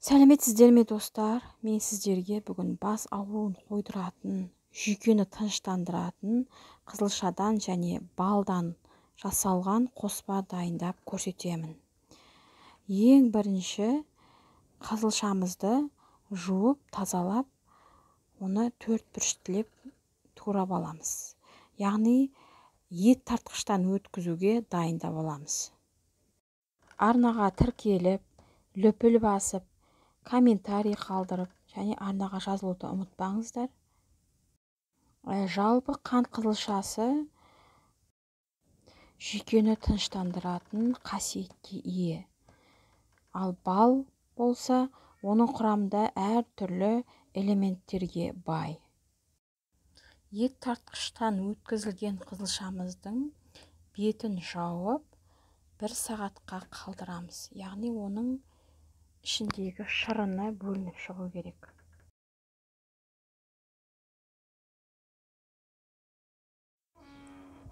Сәлеметсіздер ме, достар? Мен сіздерге бүгін бас ауруын қойдыратын, жүйкені тыныштандыратын қызылшадан және балдан жасалған қоспа дайындап көрсетемін. Ең бірінші қызылшамызды жуып, тазалап, оны төрт бұрыштылеп турап аламыз. Яғни ет тартқыштан өткізуге дайындап аламыз. Арнаға тіркеліп, лүпіл басып, комментарий қалдырып және арнаға жазылуды ұмытпаңыздар. Жалпы қант қызылшасы жүйкені тыныштандыратын қасиетке ие. Ал бал болса, оның құрамында әртүрлі элементтерге бай. Ет тартқыштан өткізілген қызылшамыздың бетін жауып, бір сағатқа қалдырамыз. Яғни оның ішіндегі шырыны бөлініп шығу керек.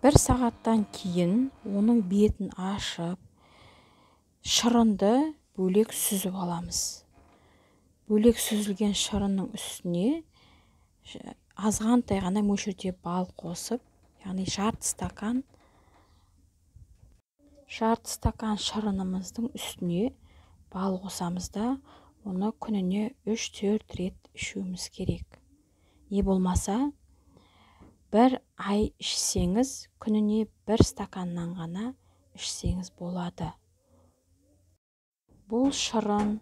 Бір сағаттан кейін оның бетін ашып, шырынды бөлек сүзіп аламыз. Бөлек сүзілген шырынның үстіне азғантай ғана мөлшерде бал қосып, яғни жарты стакан шырынымыздың үстіне бал қосамыз да, оны күніне 3-4 рет ішуіміз керек. Не болмаса, бір ай ішсеңіз, күніне бір стаканнан ғана ішсеңіз болады. Бұл шырын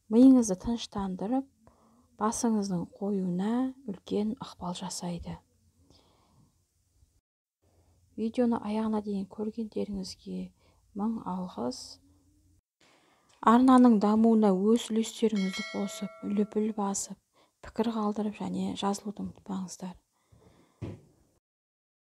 миыңызды тыныштандырып, басыңыздың қоюына үлкен ықпал жасайды. Видеоны аяғына дейін көргендеріңізге мың алғыс. Арнаның дамуына өз үлестеріңізді қосып, лүпіл басып, пікір қалдырып және жазылуды ұмытпаңыздар.